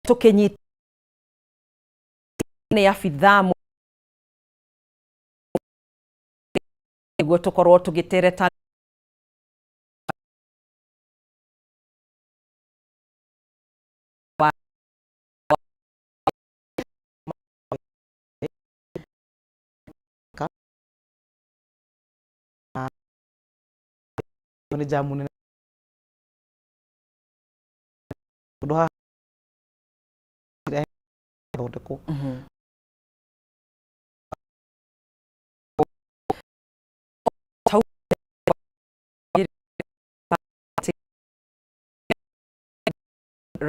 Tũkĩnyita nĩ abithaa nĩguo tũkorwo tũgĩtereta nĩ jamu nene tondũ haha thondekwo.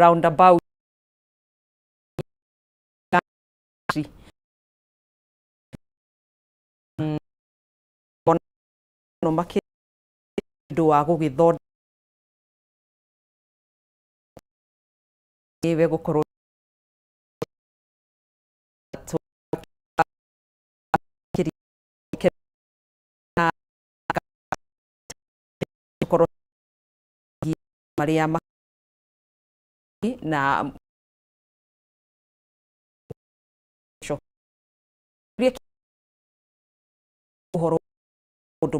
Roundabout no makĩndũ wa gũgĩthondeka we gũkorwo tũkorwo marĩa na ũhoro ũndũ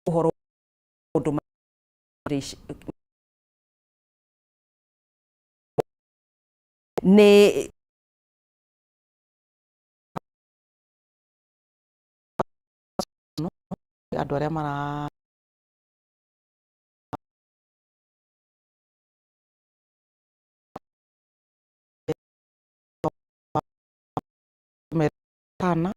ũhoro ũndũ nĩ andũ arĩa mara kana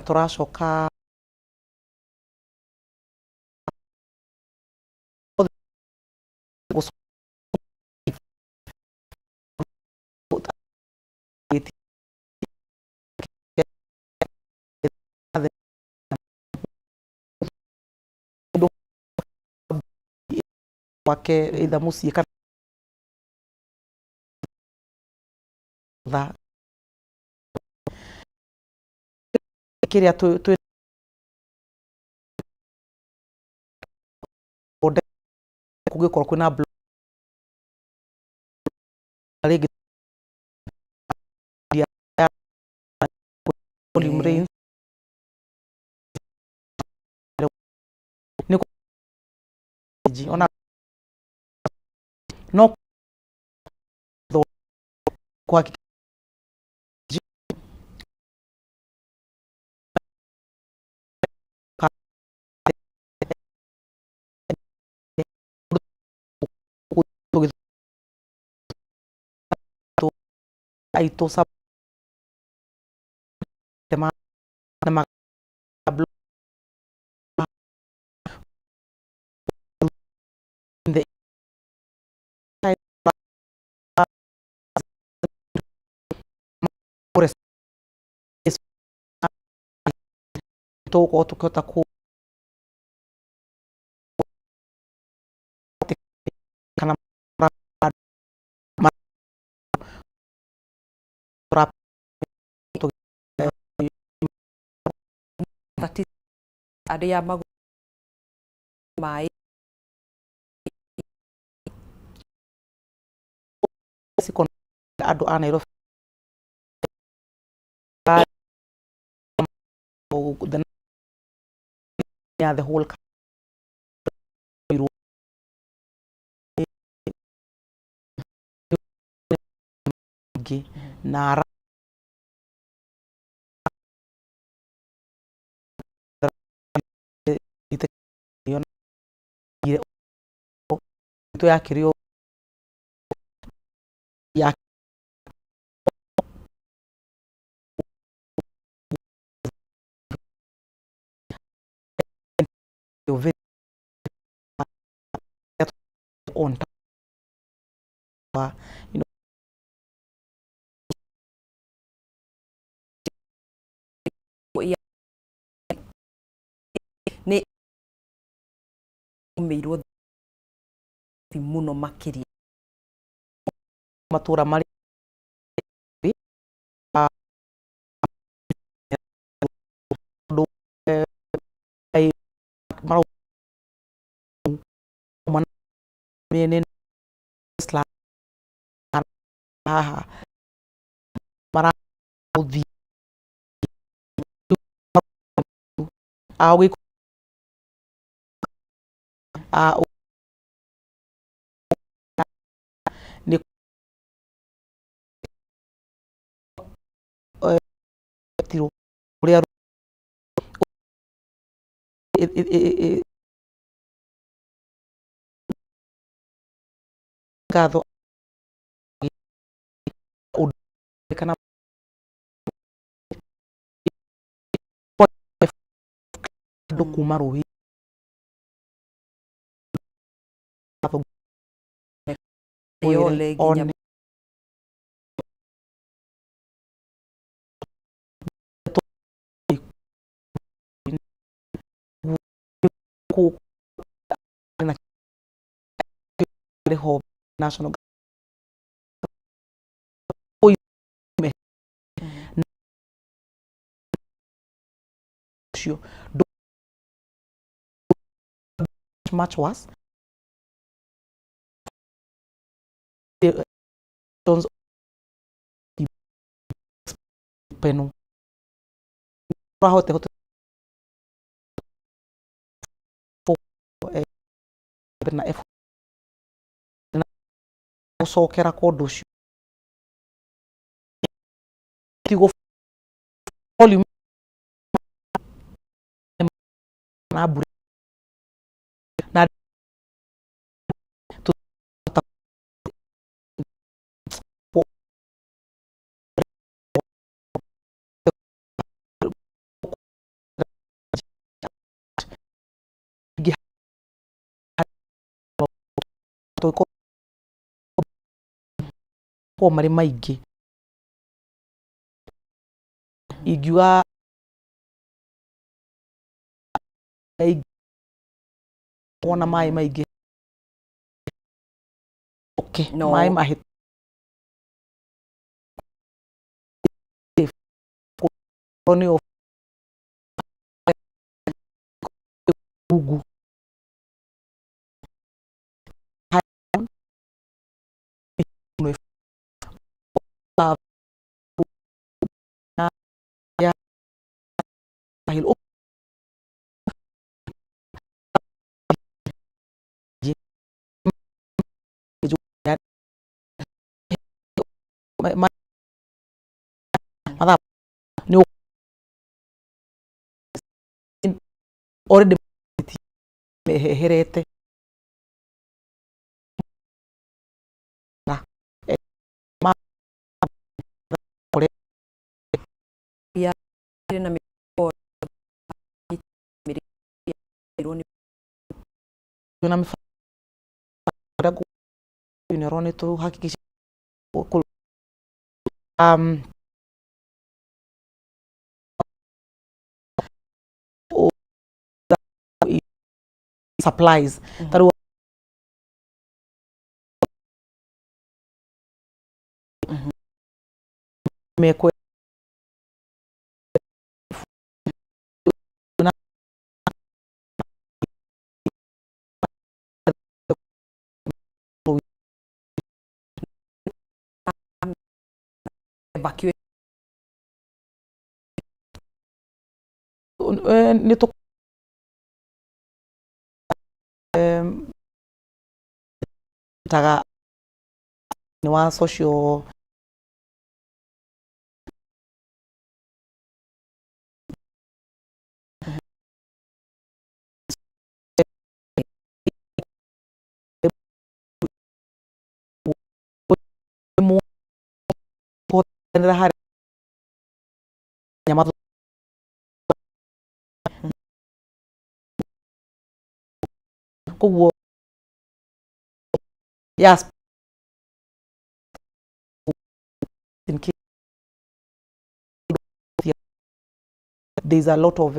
tũracoka gwake either mũciĩ kana tha kĩrĩa twĩ kũngĩkorwo kwĩna rĩngĩ volume range nĩ ona no kwa aitũ tũgũkorwo tũkĩhota kũ kana arĩa maĩ andũ a Nairobi the whole na yakĩrĩo ya on you know, nĩ ũmĩirwo mũno makĩria matũra marĩ Mĩena haha maragũthiĩ nĩ ũrĩa ngatho kana andũ kuma rũĩ Yole nginya ho national ũcio much worse penu hote na F gucokera kundu ucio tigo volume na mbura na marĩ maingĩ ingiuga wona maĩ maingĩ okay No. Maĩ mahĩ nĩ rungu mathaa nĩ already meheherete na na mĩbango nĩ tũhakikisha supplies ta rĩu mekwe evacuation nĩ tũ taga nĩ wa social harĩ nyama koguo yes in case there's a lot of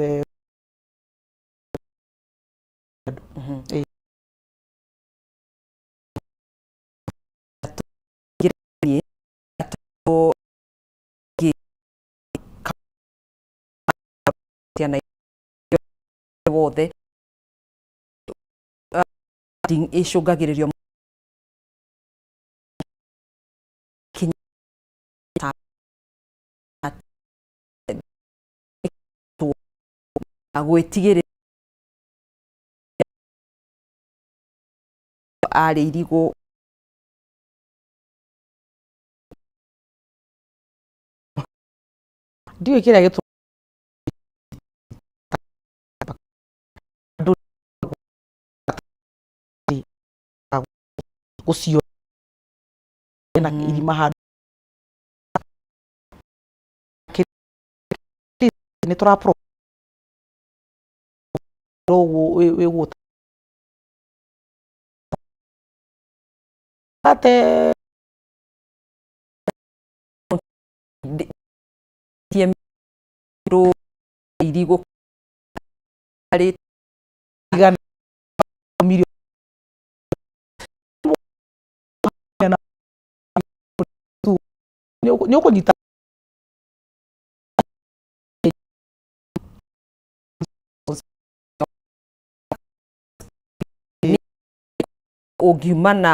wothe icũngagĩrĩrio Gwĩtigĩrĩra arĩ irigũ. Ndiũĩ kĩrĩa gĩtũ andũ gũcio na irima handũ nĩ tũra wĩ ate irigũ arĩ igana milioni nĩ ũkũnyita. Ũngiuma na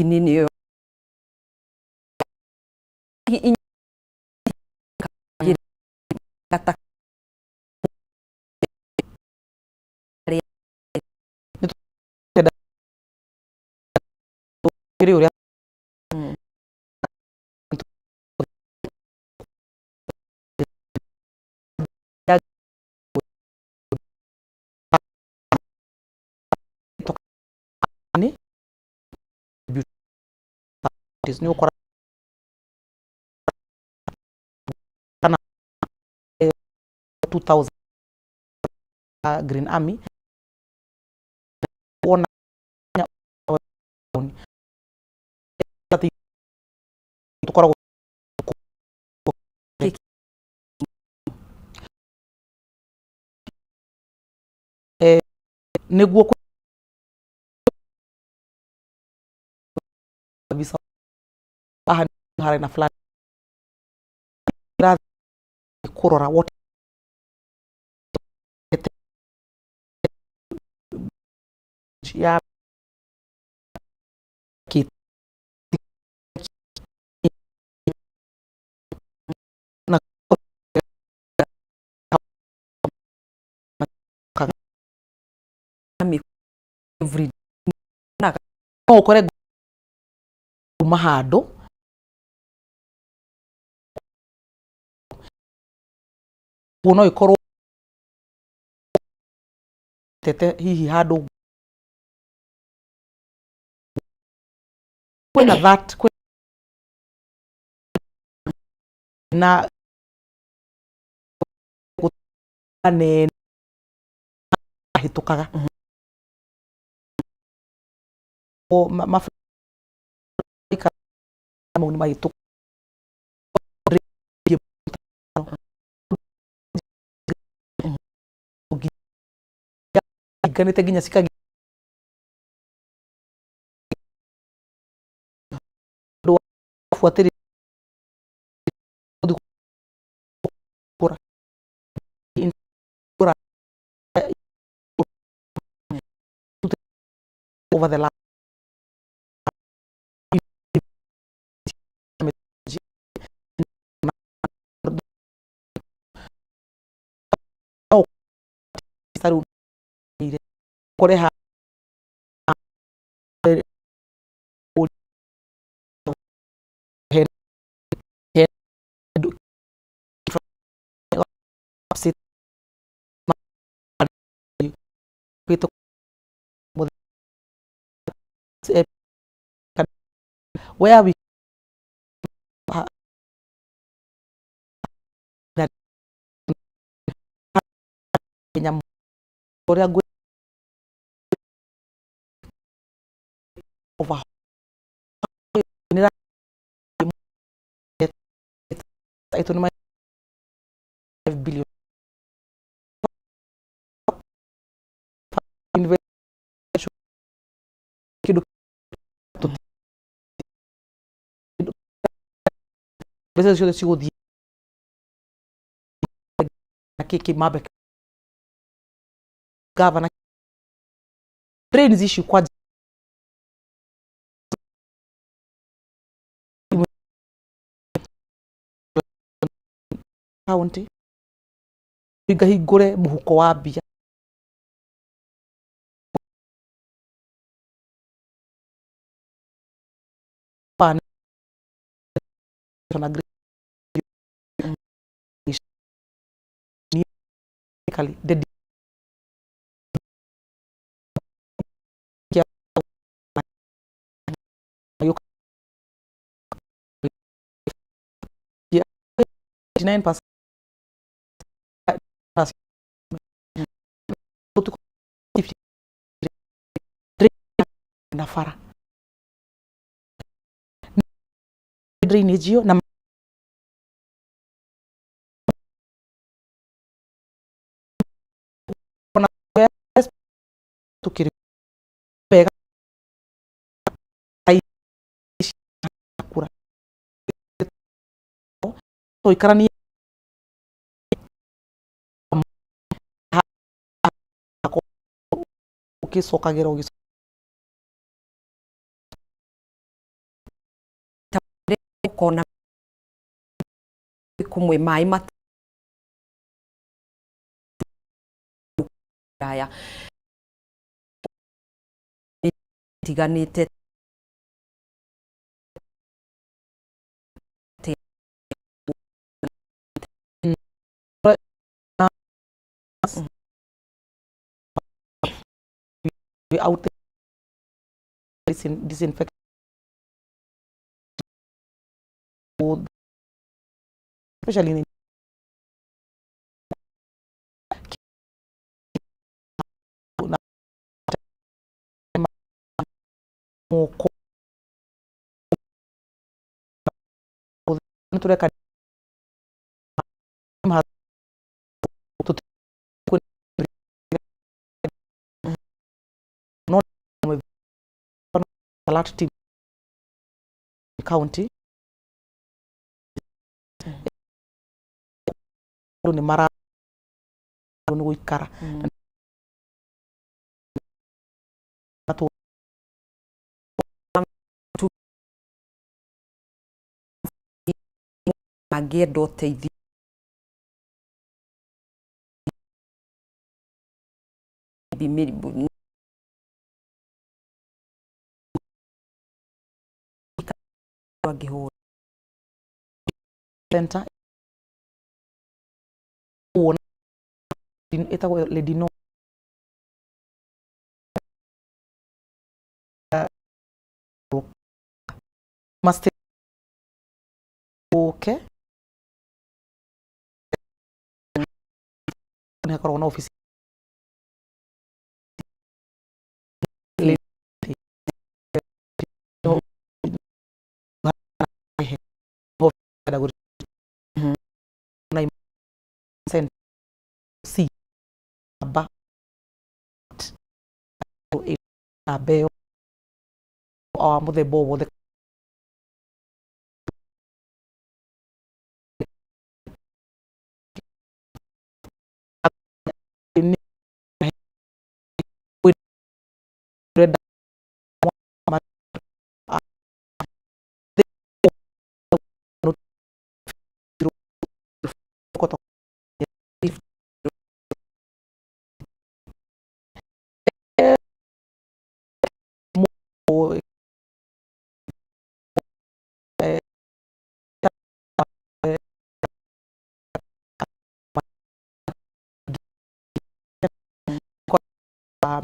nini ĩyo kata. Kĩrĩ ũrĩa nĩ nĩ ũkora kana 2000 Green Army wona tũkoragwo. Nĩguo kabisa haha harĩ na flood kũrora what ya na every no ũkore kuma handũ guo no ĩkorwo tete hihi handũ kwĩna that kwĩna nene hĩtũkaga mau nĩ mahĩtũka inganĩte nginya cikagi buatĩrĩra kũra kũra over the last rĩu kũrĩha where we nyamũ ũrĩa ngwĩ over ĩtũ nĩ 5 billion invest kĩndũ mbeca ciothe cigũthiĩ kĩkĩ mambe gavana drains ici kwanja. County hingahingũre mũhuko wa mbia 9% na bara drainage ĩyo na tukiri wega kura tũikaranie ũgĩcokagĩra Ũkona kũmwe maĩ mataraya tiganĩte. Out disinfect, especially in moko nĩtũreka. No alert team county andũ nĩ mara nĩ gũikara Angĩenda ũteithio mĩrimũ angĩhũra center wona ĩtagwo Lady No must okay nĩ hakoragwo na ofici. C ba namba ĩyo wa mũthemba o wothe. Ũrenda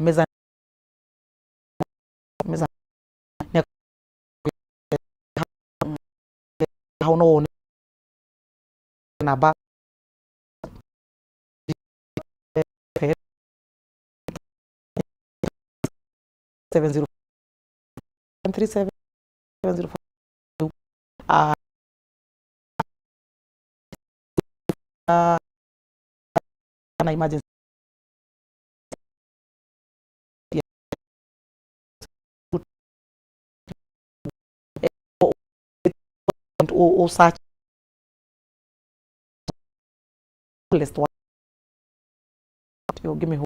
meza meza hau no wone namba 70 37 704 na emergency o search list one ũngĩmĩhũra.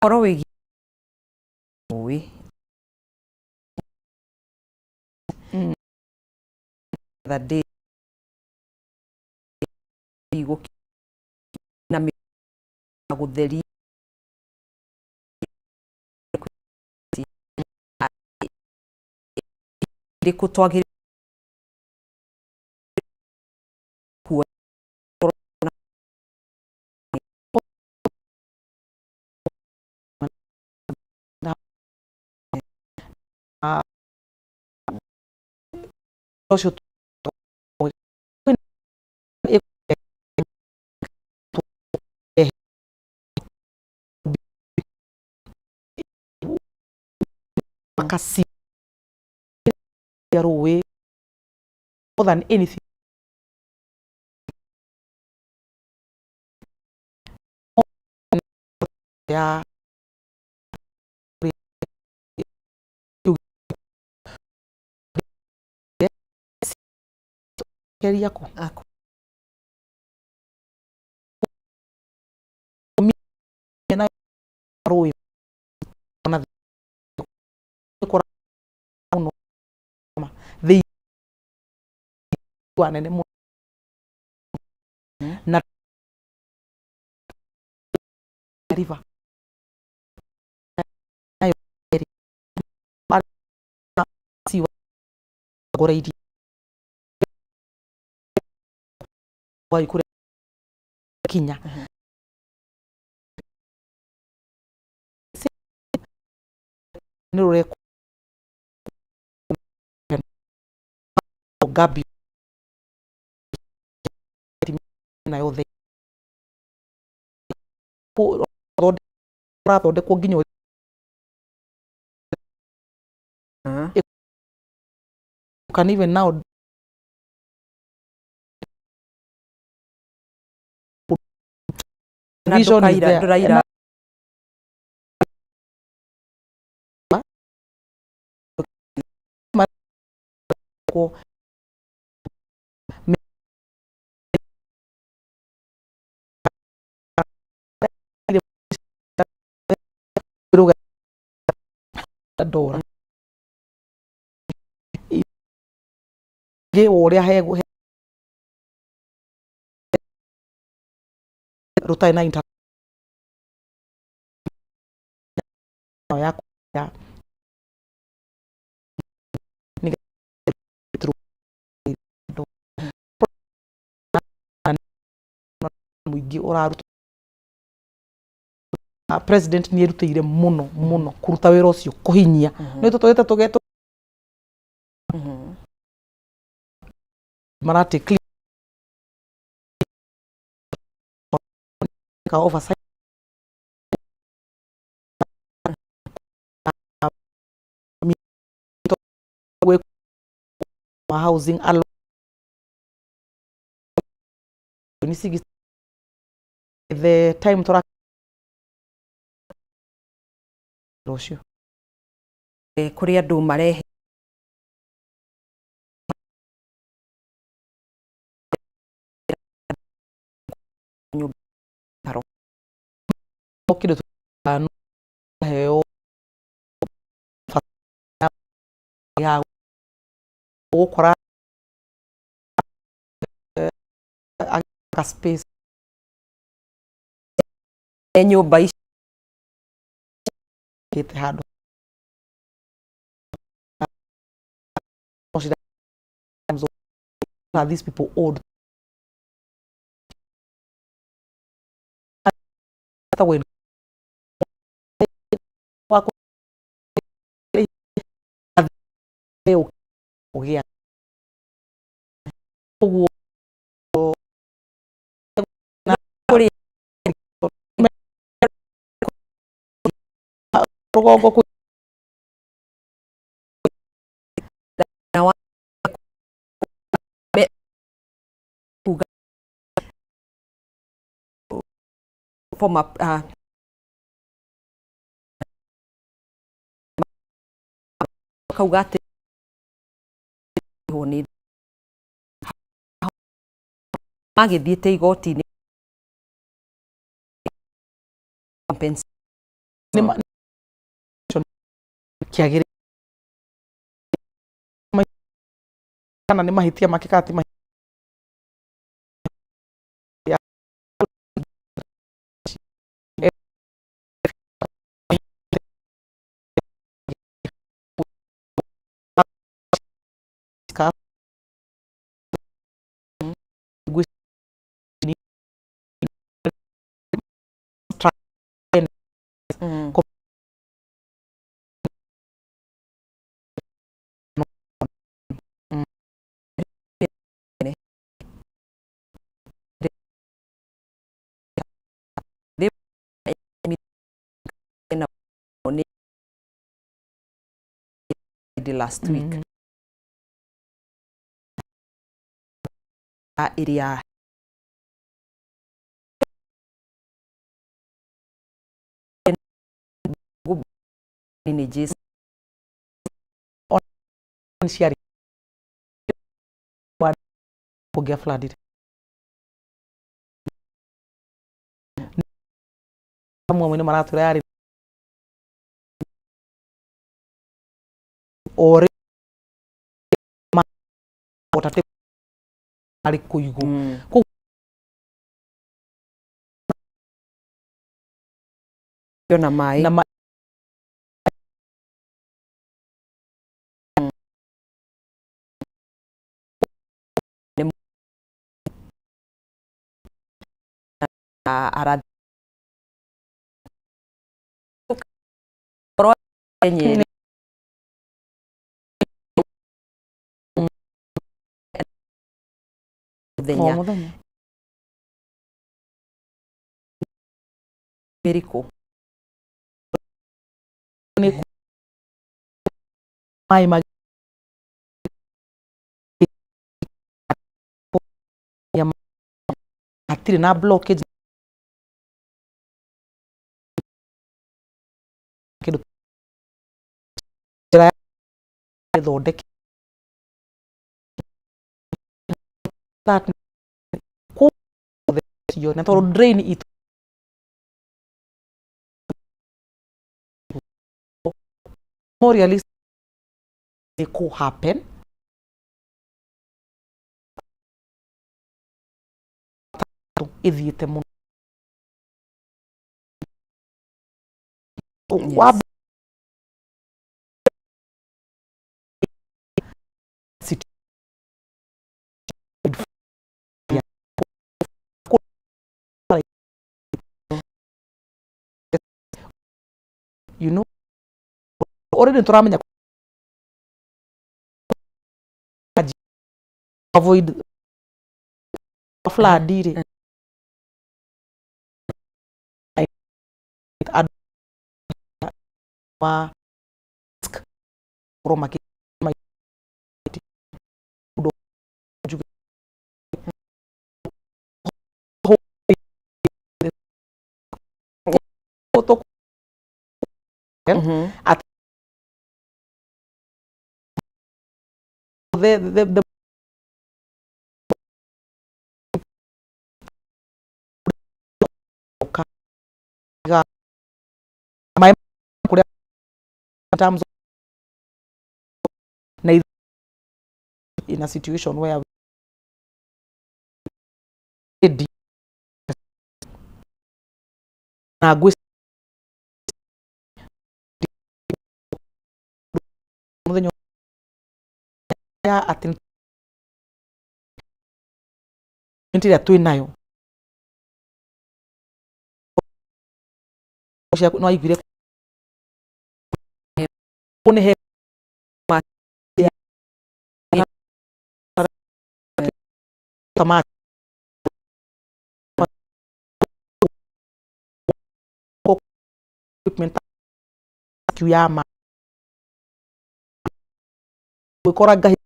Ũhoro wĩgiĩ rũĩ. Other day na gũtheria irĩkũ twagĩrĩirwo kuoya. Ũcio makasi rũĩ more than anything ya keria kũ na rũĩ ona kũra mũno thĩ nene mũno na river nayo ngoreirie kũrĩa kinya nĩ rũrekwo Gabi na yothe ũrathondekwo nginya you can even now Na vision is ndũkaira there. ndũraira Ko ndora ingĩ ũrĩa he rũtarĩ na inter ya ya mũingĩ ũraruta president nĩ erutĩire mũno mũno kũruta wĩra ũcio kũhinyia nĩ tũtũrĩte tũgetwo marate ka oversight ma housing allo ni sigi the time tora rũciũ kũrĩ andũ marehe nyũmba kĩndũ tano heo ya gũkora ka space nyũmba ici kĩte handũ are these people old when kũgĩa ũguo kũrĩ rũgongo kwĩ na wa me kuga former kauga atĩ nĩ magĩthiĩte igoti-inĩ compensation nĩ ma- kĩagĩrĩire. Kana nĩ mahĩtia make kana ti mahĩtia. Last week ĩrĩa lineages ciarĩ kũngĩa flood amwe nĩ maratwĩra yarĩ orĩ arĩ kũigwo na maĩ na ma arathi Nyeri o mũthenya mũthenya ĩrĩkũ? Nĩ maĩ ma hatirĩ na blockage kĩndũ njĩra ya ĩthondeke that kũu na tondũ drain itũ more realistic kũ happen ĩthiĩte mũno. Wa already nĩtũramenya avoid flood rĩ andũ ma gũkorwo makĩ ũndũ njuge at the maĩ kũrĩa in terms of na in a situation where we ready na ngwĩ mũthenya ya atĩ ĩrĩa twĩ nayo no aiguire kũ nĩ he ma equipment ya ma gwĩkora ngahi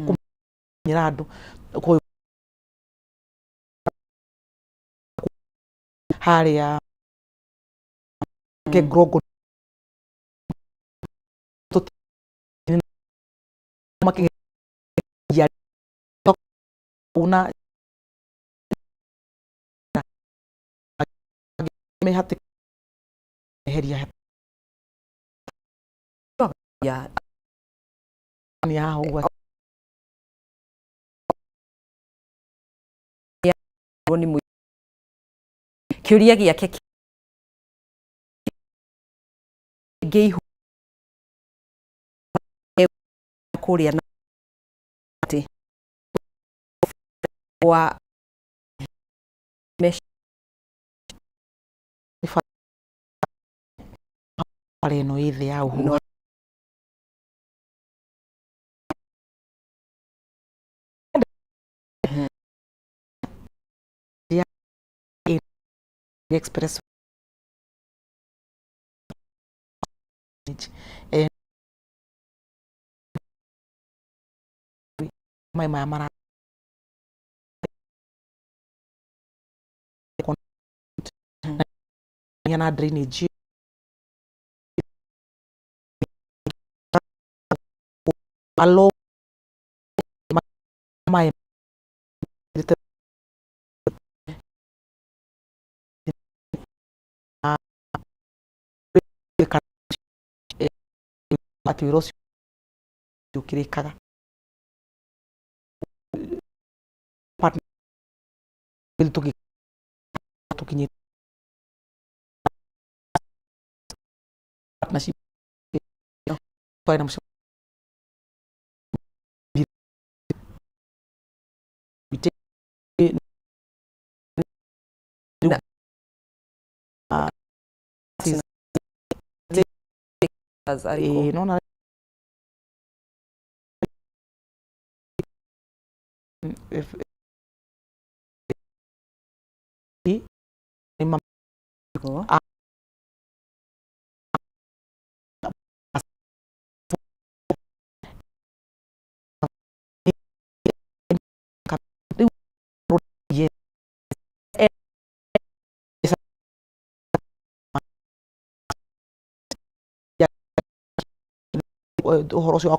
kũmenyera andũ harĩa Kengrogo makĩgeria una mehatĩka eheria. Ya Nĩ haha ũguo. Nĩ kĩũria gĩake kĩngĩ kũrĩa na atĩ wa Bara ĩno ĩ thĩ ya Uhuru. Express maĩ maya mara na drainage along maĩ atĩ wĩra ũcio ũkĩrĩkaga tũkinyĩte partnership twarĩ na mũcemanio arĩkũ? Nona Nĩguo. Ũhoro ũcio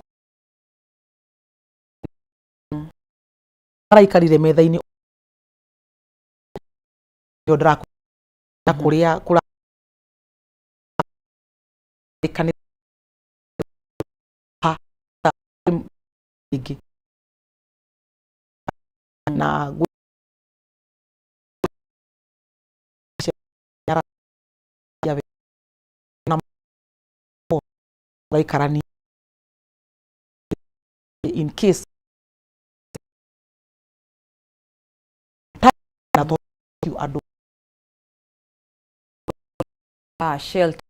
maraikarire metha-inĩ ĩyo ndĩrakũria kũrĩa kũrarĩkanĩra ingĩ na gaikarania in case na to andũ Shelters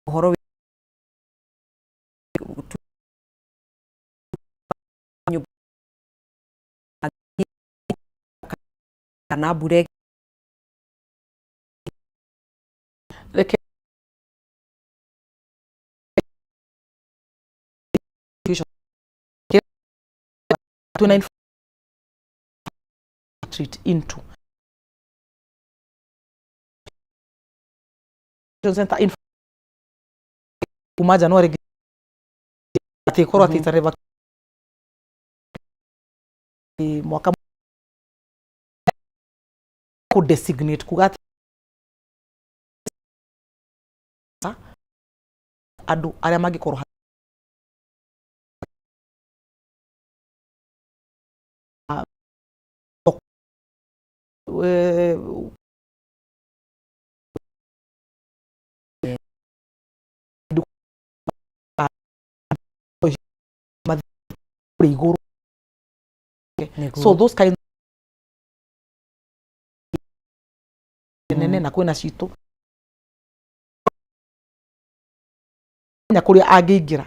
ũhoro nyũmba kana mbura reke twĩna treat into center in kuma January atĩ ĩkorwo atĩ itarĩ mwaka kũ designate kuga atĩ andũ arĩa mangĩkorwo eh, igũrũ. So those kind nene na kwĩna citũ nya kũrĩa angĩingĩra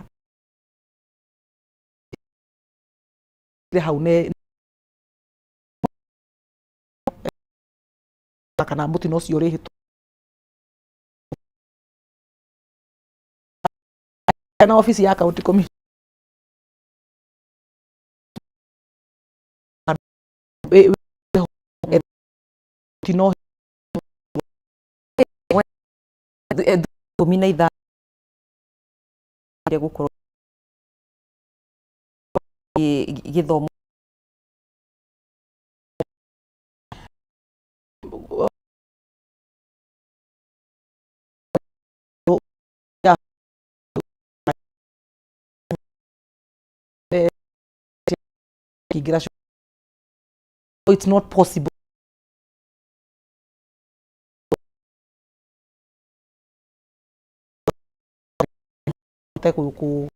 hau nĩ kana mũtino ũcio ũrĩhĩtwo na obici ya county commission mũtino. 15 gũkorwo gĩthomo. Makĩingĩra, it's not possible. Ku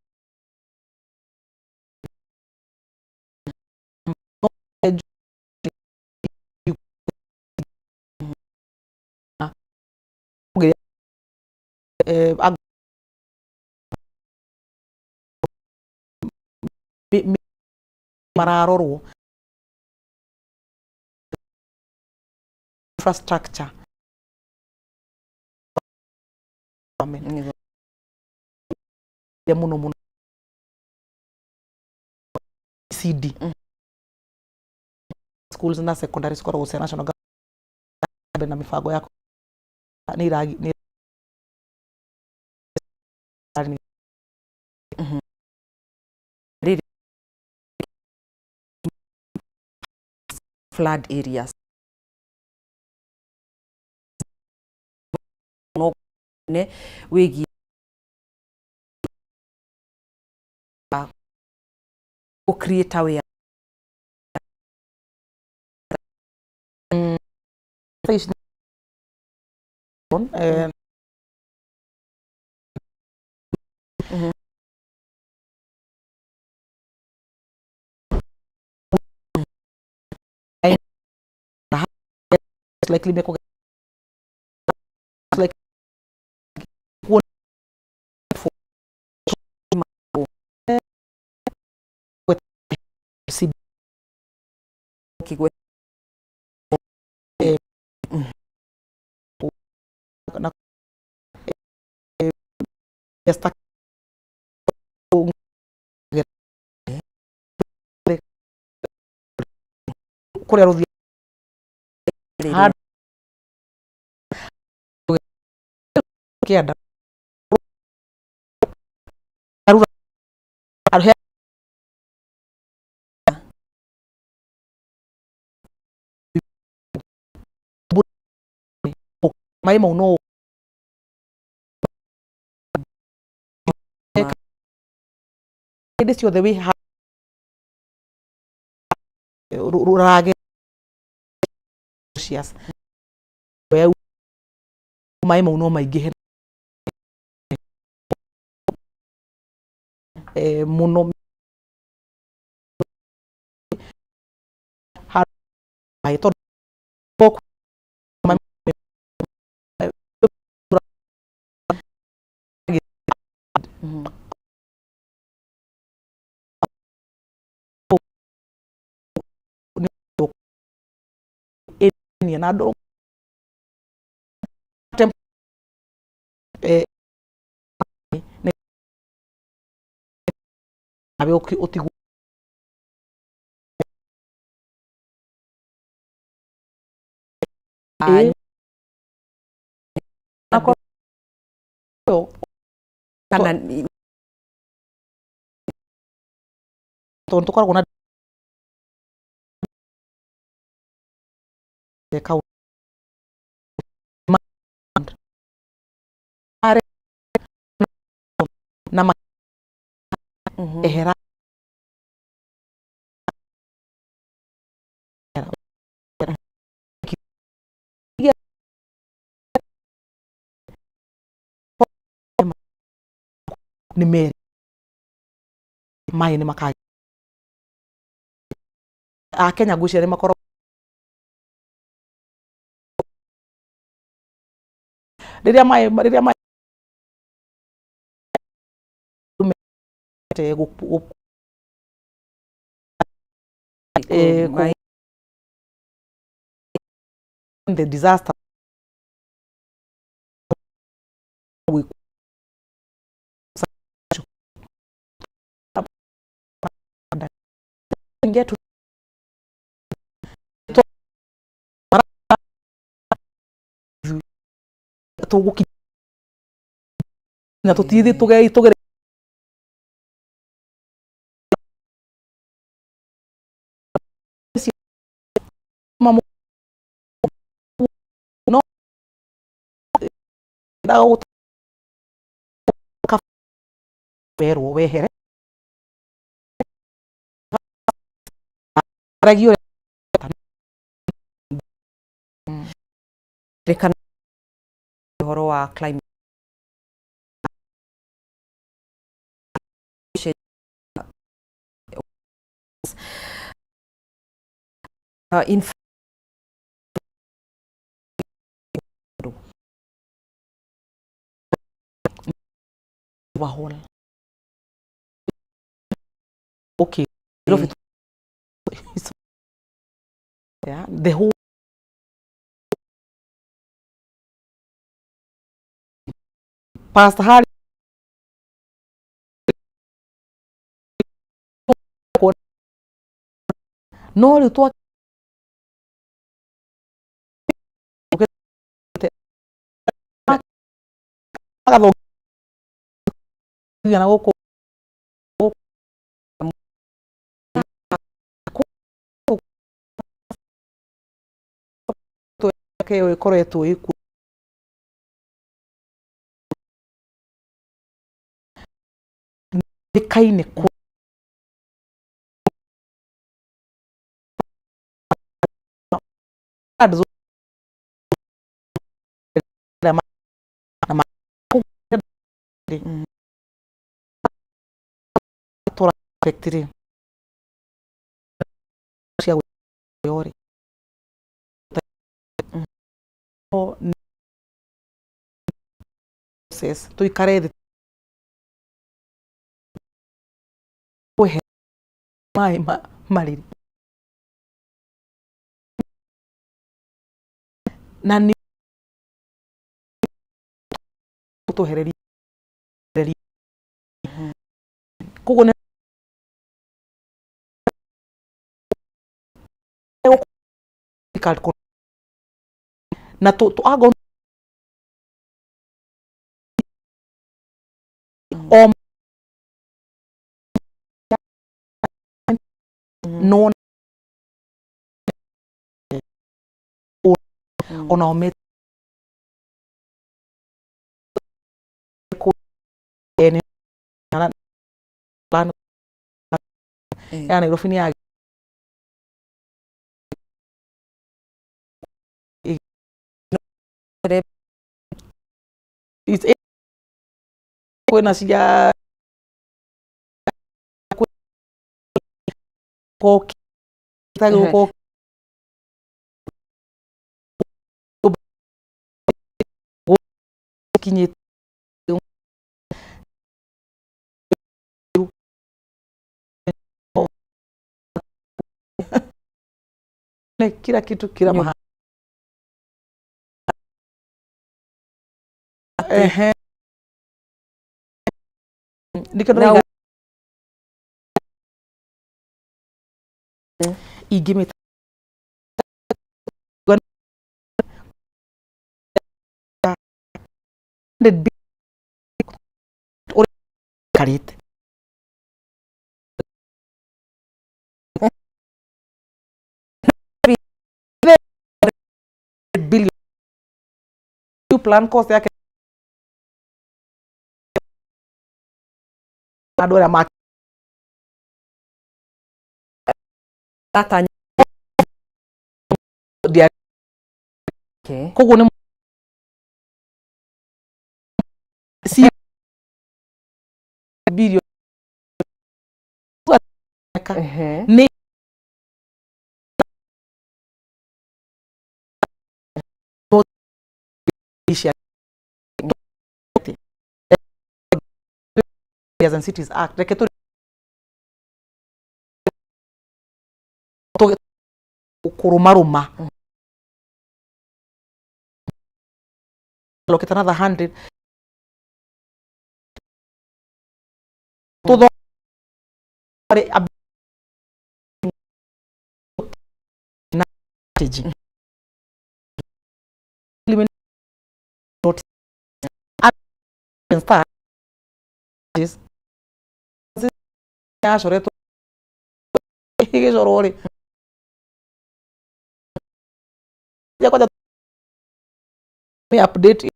mararorwo infrastructure muno muno CD schools na secondary cikoragwo cia national government na mibango ya nĩ iragi nĩ. Flood areas no ne wĩgiĩ gũ create aware. Likely mekũgĩa like kigwe na kũrĩa rũthia handũ kĩanda Karura maĩ mau no hĩndĩ ciothe wĩ rũrage maĩ mau no maingĩhe mũno tondũ na andũ nawe ũtigwo. Kana tondũ tũkoragwo na na ehera nĩ merĩ maĩ nĩ maka Akenya ngwĩciria nĩ makoragwo rĩrĩa maĩ rĩrĩa maĩ the disaster we get to tũgũkinya tũtithi tũgere no werwo wehere. Aragia Rĩkana ũhoro wa climate in overhaul. Okay. Mm. Yeah, the whole Pastor Harry no rĩu twa magathomithia na gũkũ ĩyo ĩkoretwo ĩkuo. Ĩkaine cia rĩ tuikare thĩ maĩ marĩrĩ na nĩ tũhereria koguo nĩ na tu ago o no ona o me ya Nairobi nĩ ya kwĩna cia koki kinyĩte kila kitu kila mahali. Ehe. Nikio ndĩrauga ingĩmĩta ũrĩa billion plan cost yake andũ arĩa ma koguo nĩ si billion nĩ and Cities Act reke tu kũrũmarũma allocate another 100 tutho strategy yacoretwo ĩgĩcorwo rĩ kwanja update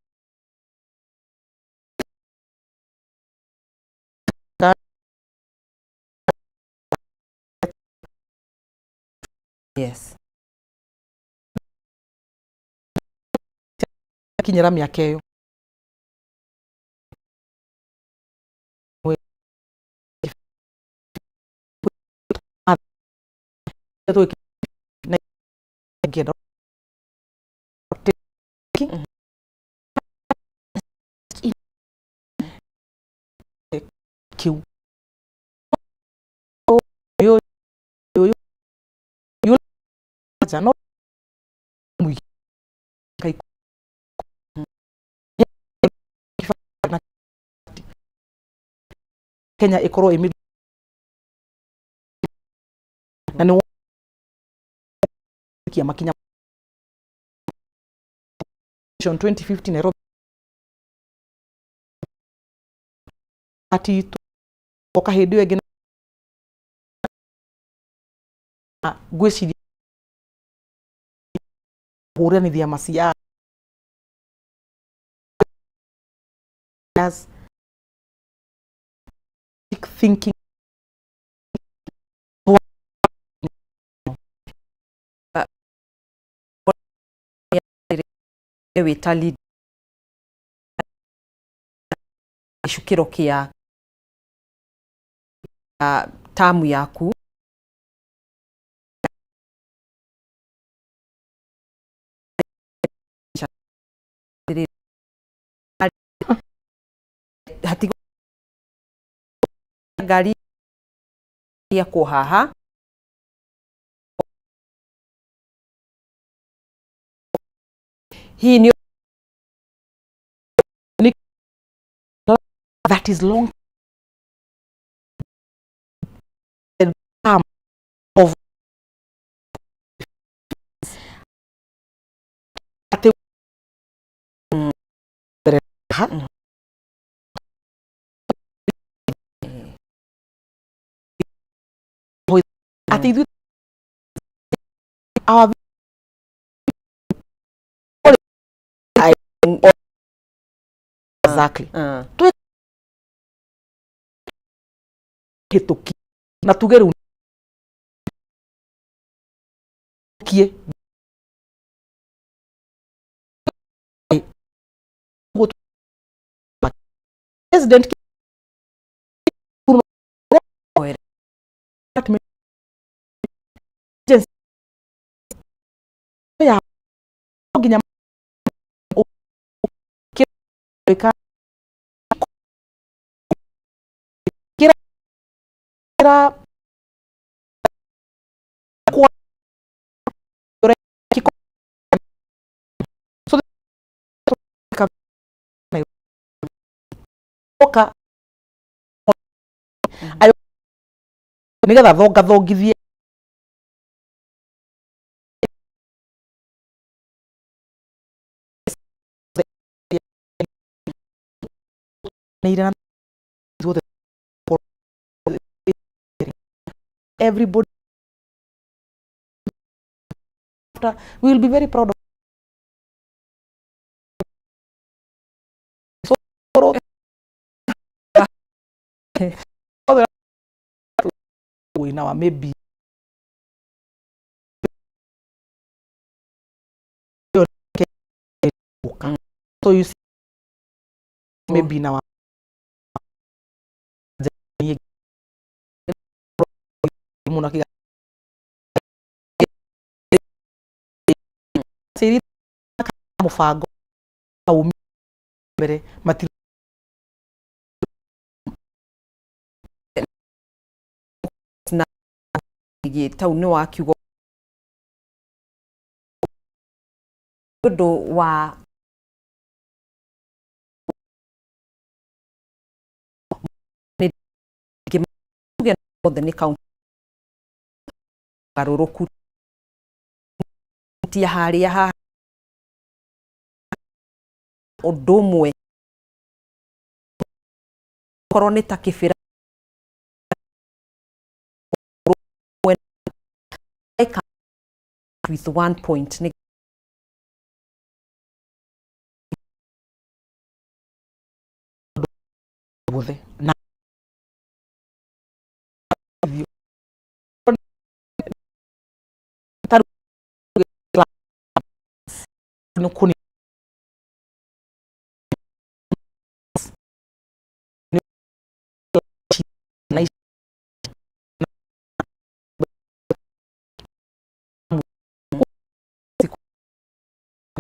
Kinyĩra mĩaka ĩyo ngĩenda. Kiu no Kenya ĩkorwo ĩ na nĩ kia makinya 2050 Nairobi ati oka hĩndĩ ĩyo ĩngĩ na ngwĩciria kũhũranithia macia thinking. Wĩ ta lead gĩcukĩro kĩa tamu yaku hatigo ngari yakwo haha. Hihi nĩ that is long term of atĩ mbere ha atĩ ithuĩ our exactly hĩtũki na tuge rĩu kie president ya nginya kĩra so oka ayo nigetha thongathongithie. Everybody after we will be very proud of so in our maybe so you see maybe in our muno mũbango mbere mati na tau nĩ wa kiugo ũndũ wa othe nĩ kaunti garũrũku tia harĩa haha ũndũ ũmwe korwo nĩ ta kĩbĩra with one point nĩ guothe na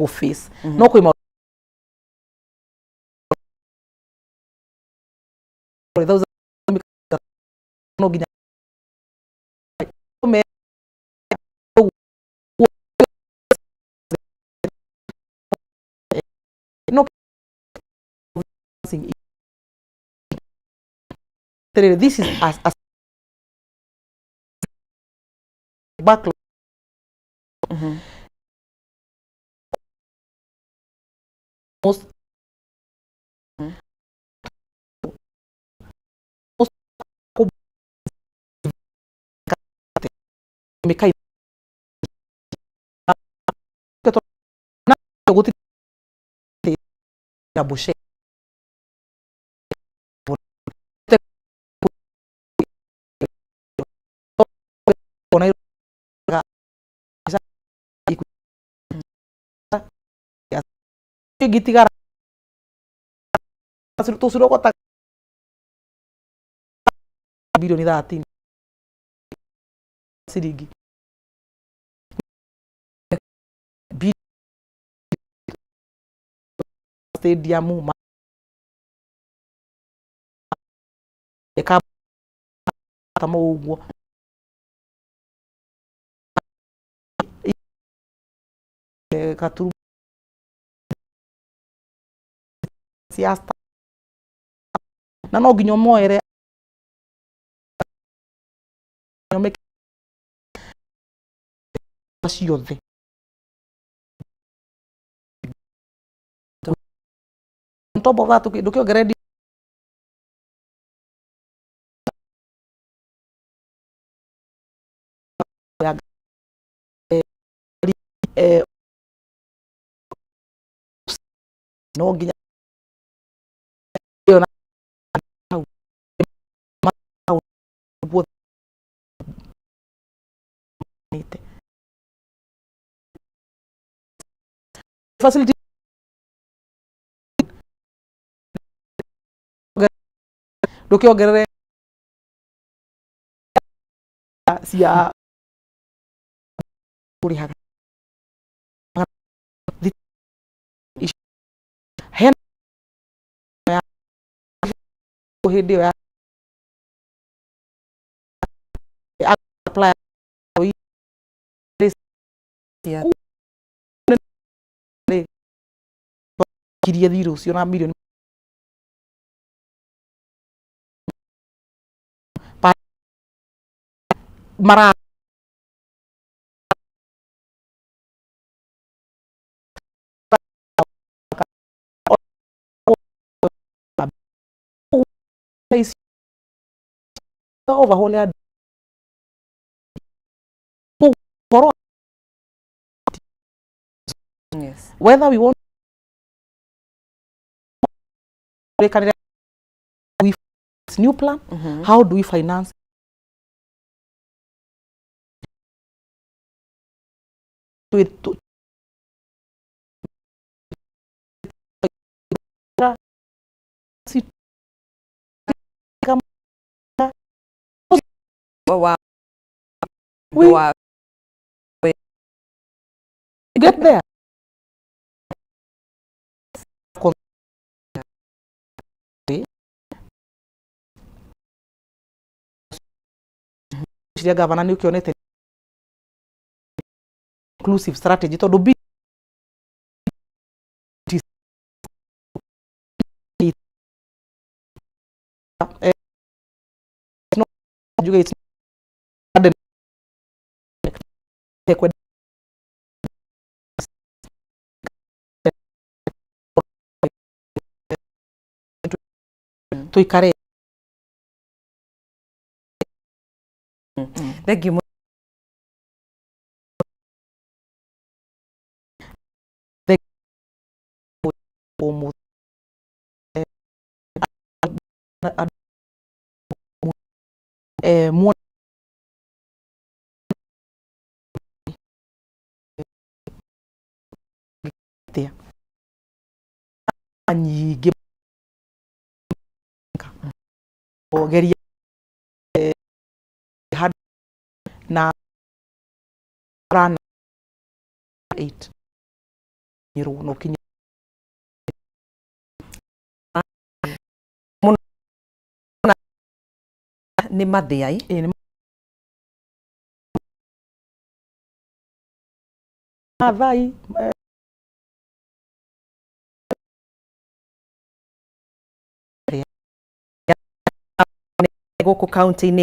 Gũ face no kwĩ maũndũ no nginya me no. This is as a backlog. Most most mĩkai na bushe ĩngĩtigara tũcirogota bilioni 13 ciringi stadium ma eka ta mau ũguo. Katuru siasta na no nginya ũmoere ciothe. On top of that, ndũkĩongerere ya no nginya ĩyo na hau guothe. Facility ndũkĩongerere cia kũrĩhaga hena ya hĩndĩ ĩyo ya apply. Kirie thirĩ ũcio na mirioni mara overhaul ya ũhoro. Whether we want we new plan, how do we finance to wa we wa get there? Ciria gavana nä å kä onete inclusive strategy tondå it's not njuge it's not kwenda tuikare. Thank you. Ũmũthĩ muona atĩa nyingĩ geria na rana 8. Na ũkinye Mũno nĩ Mathiai. Ĩĩ, nĩ Maathai. Gũkũ kaunti-inĩ.